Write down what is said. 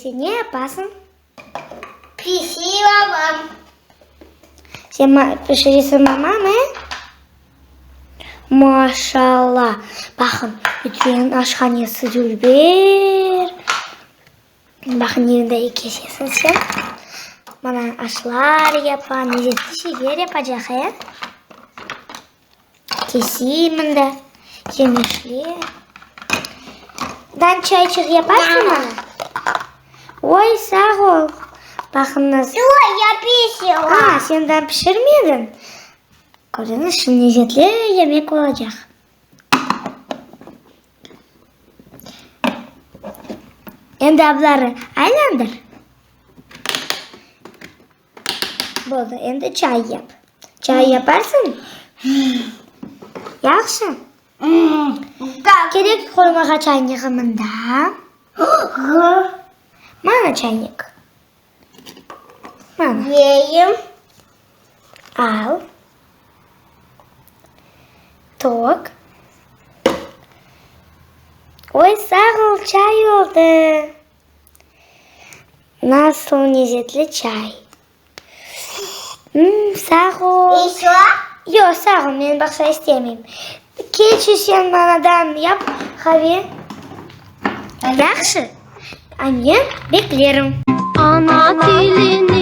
Sen ne yapasıñ? Pişirem. Sen pişiresiñ mamamı? Maşallah! Baqın, bütün aşhanesi dülber. Baqın, ne kesesiñ sen. Mana aşlar yapa, lezetli şeyler yapacaq, e? Keseyim mında, yemişler. Dan çayçıq yaparsıñmı? Oy, sağ ol. Baqıñız. Yoq, ya pişirem. A, sen daa pişirmediñ? Körüñiz, şimdi lezetli yemek olacaq. Endi abları aylandır. Boldı, endi çay yap. Çay yaparsıñ? Yahşı. Kerek qoymağa çayniği mında. Mana çaynik. Mana. Yeyim. Al. Tok. Oy, sağ ol, çay oldı. Nasıl lezetli çay. Sağ ol. Eşo? Yoq, sağ ol, men baqsa istemeyim. Keçi sen manadan yap qave. Yahşı, a men beklerim. Ana tilini.